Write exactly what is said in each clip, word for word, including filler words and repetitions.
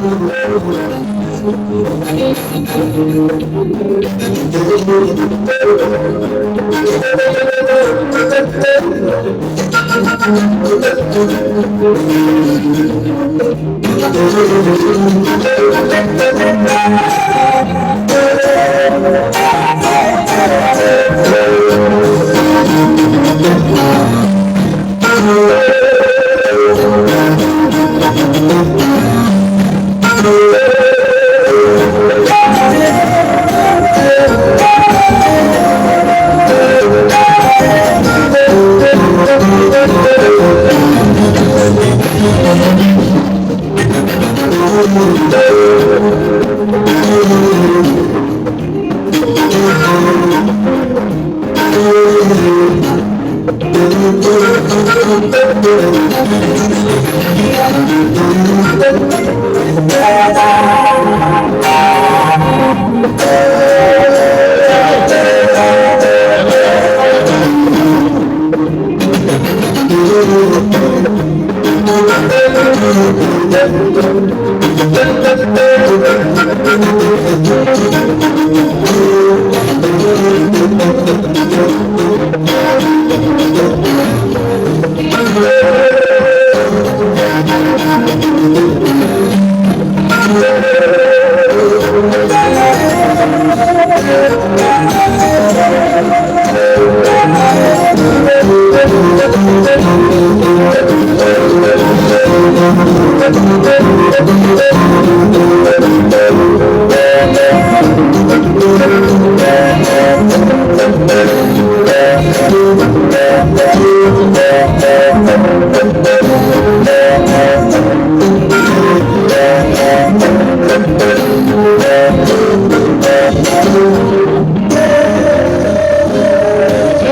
Se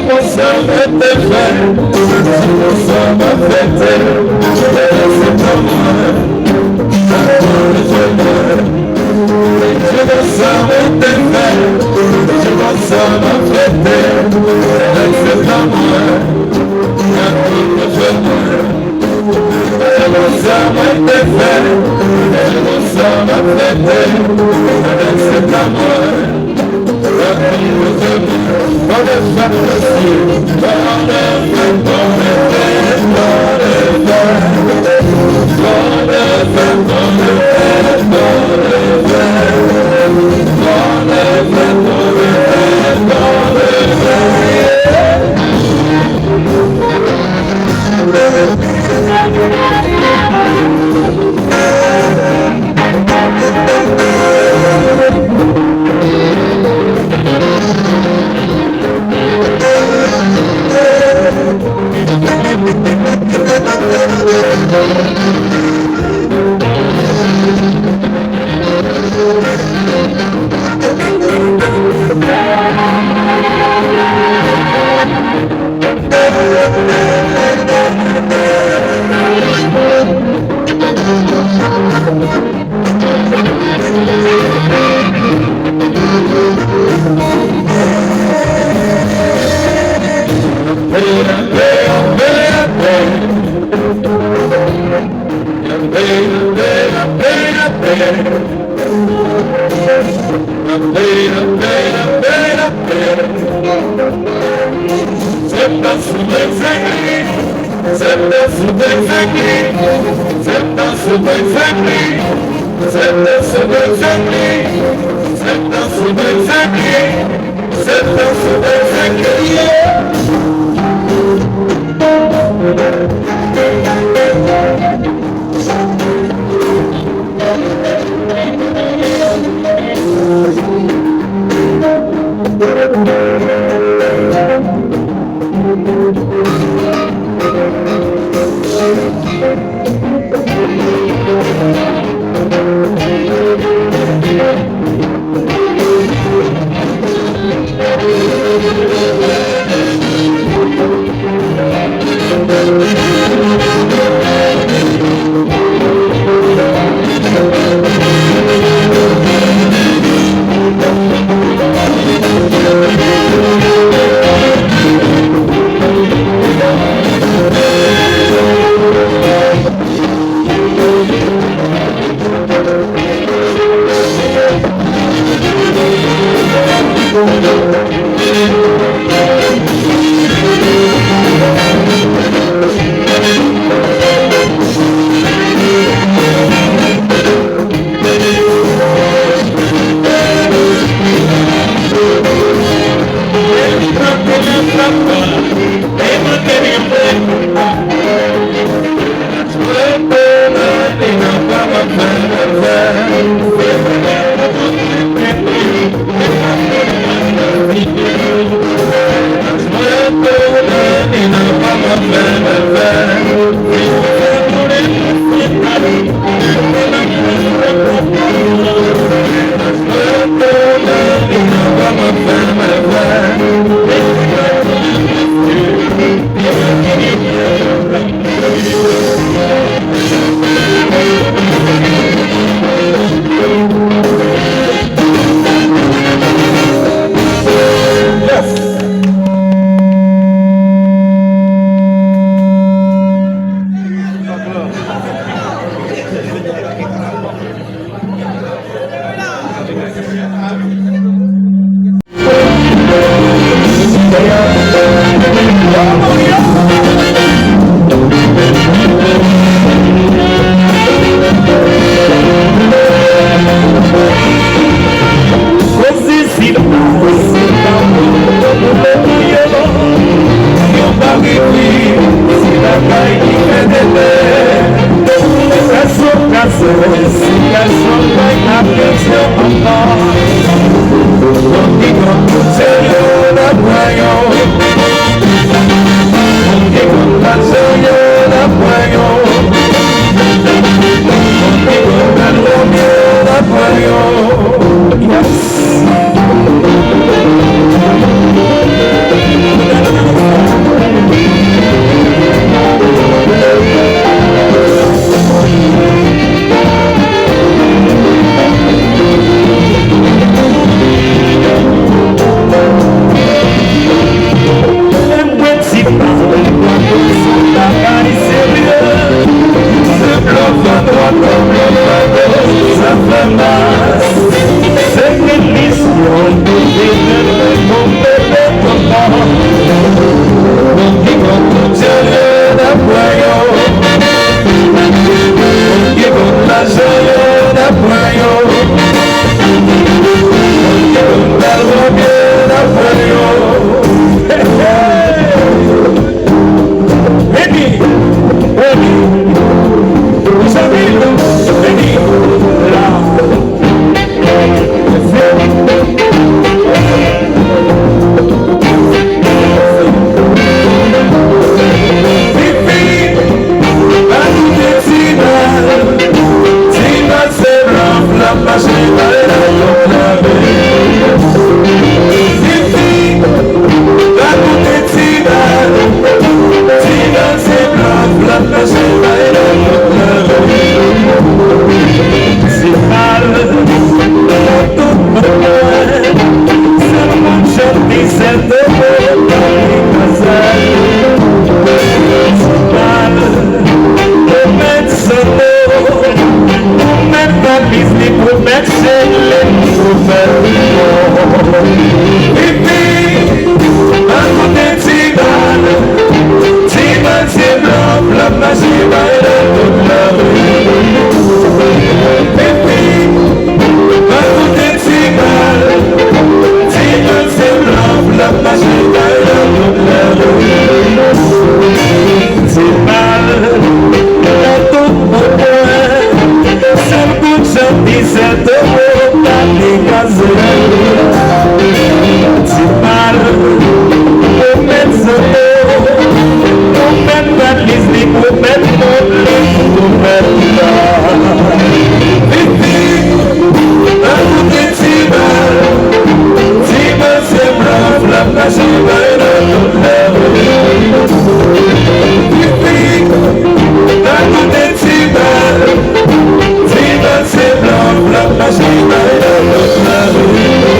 konsa mwen te fè, se konsa m ap fete, se pa mwen, se konsa mwen te fè, se konsa m ap fete, se pa mwen, se konsa mwen te fè, se konsa m ap fete, se pa mwen. Koze se pa, se pa pou yo. Yo pa rete, se lakay ki fè debè. Kazò, kazò, se kazò, bay apresyon ankò. Moun ki konn kote yo nan pran yo. Moun ki konn lajan yo nan pran yo. Moun ki konn kalòm yo nan pran yo. Yes. Mwen ti pa, bagay serye. Se blòf a dwat, blòf a goch, sa fè mas. Se kondisyon pou te fè mwen tonbe de kontan. Moun ki konn kote yo nan pran yo. Moun ki konn lajan yo nan pran yo. Moun ki konn kalòm yo nan pran yo. Hey, hey. Vini, vini, mezanmi, vini la. Fifi, pa koute Ti Bal. Ti Bal se blòf l ap mache bay nan tout lari. Fifi, pa koute Ti Bal. Ti Bal se blòf l ap mache bay nan tout lari. Se mal nan tout mwen, sèl moun jan di sèl de mo pa li pa sèl. Se mal, pwomèt zanno, pwomèt valiz li, pwomèt cheri, pwomèt mò. Fifi, pa koute Ti Bal, Ti Bal se blòf l ap mache bay nan tout lari. Fifi, pa koute Ti Bal, Ti Bal se blòf l ap mache bay nan tout lari. Se mal nan tout mwen, sèl kout jan di sèl de mo pa li ka zèl. Ti Bal, pwomèt zanno, pwomèt valiz li, pwomèt mò li, pwomèt la. Fifi, pa koute Ti Bal, Ti Bal se blòf l ap mache bay nan tout lari. Fifi, pa koute Ti Bal, Ti Bal se blòf l ap mache bay nan tout lari.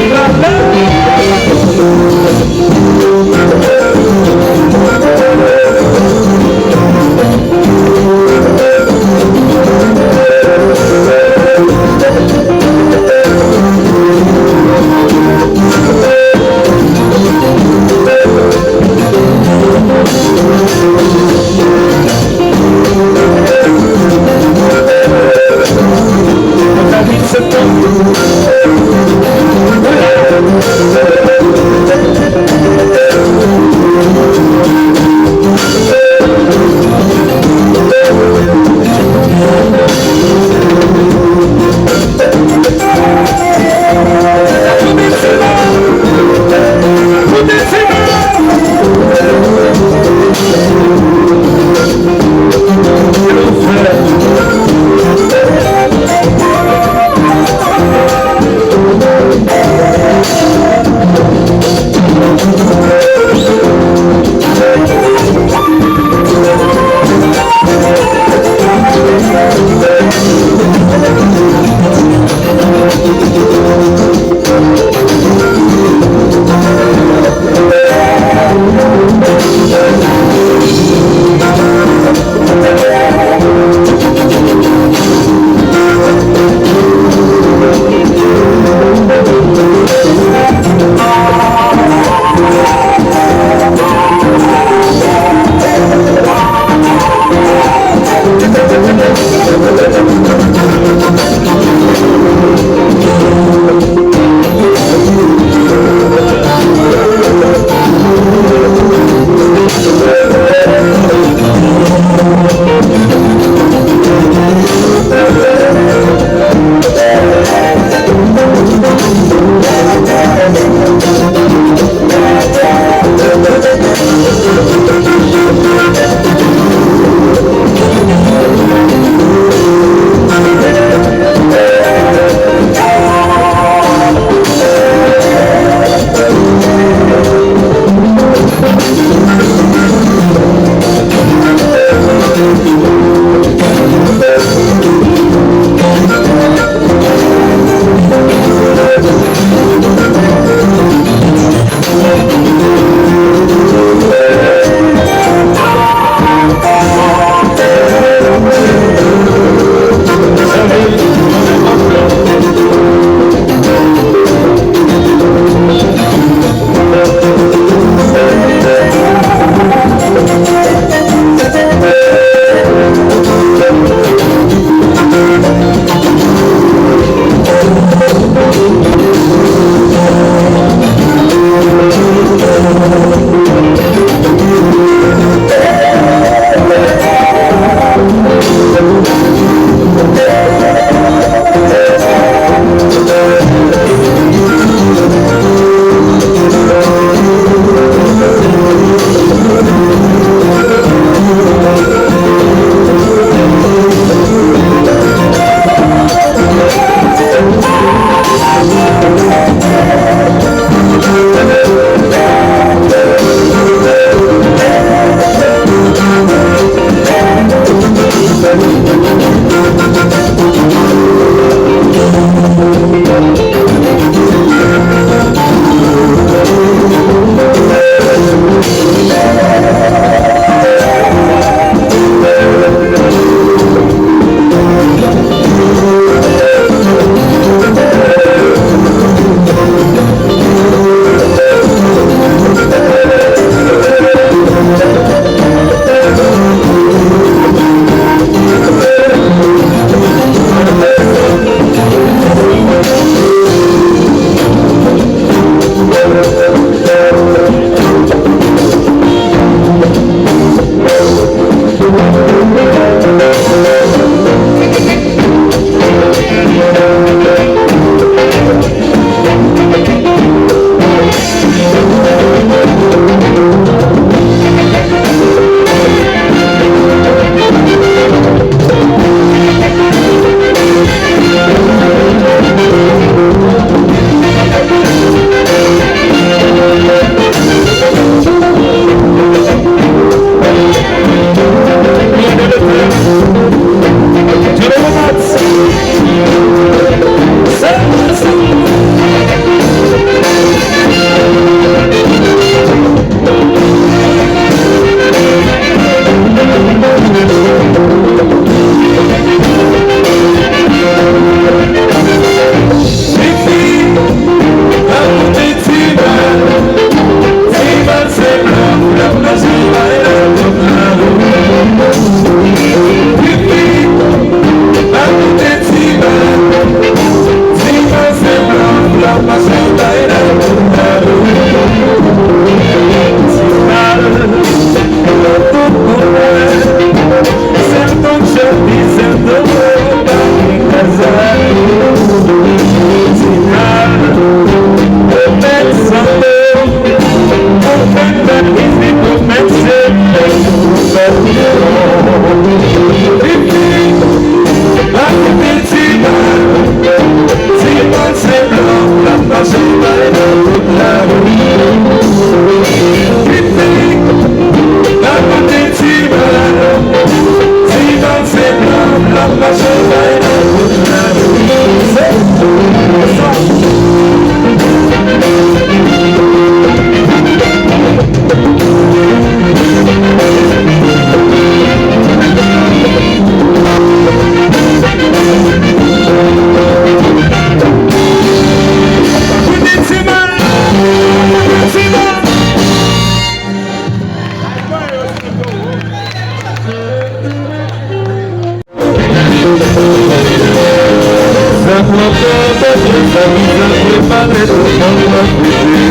Sa ki sa prepare pou kòm w ap fete.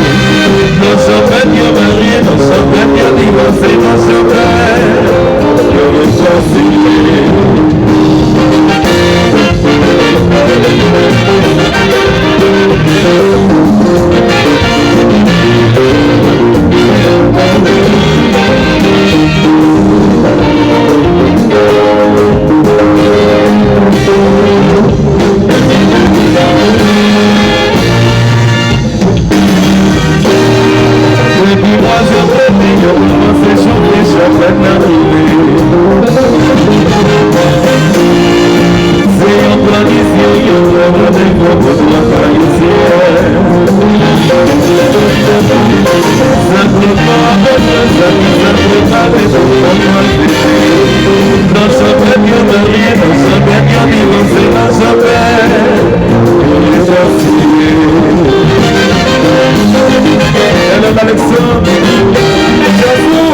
Nan chanpèt yo marye, nan chanpèt yo divorse, nan chanpèt yo rekonsilye. Depi bwa yo pete, yo kòmanse chante, chanpèt nan rive. Se yon tradisyon, yon gwo randevou pou tout Ayisyen. Sa prepare, sa ki sa prepare pou kòm w ap fete. Nan chanpèt yo marye, nan chanpèt yo divorse, nan chanpèt yo rekonsilye. Hélène Alexandre, Jazou.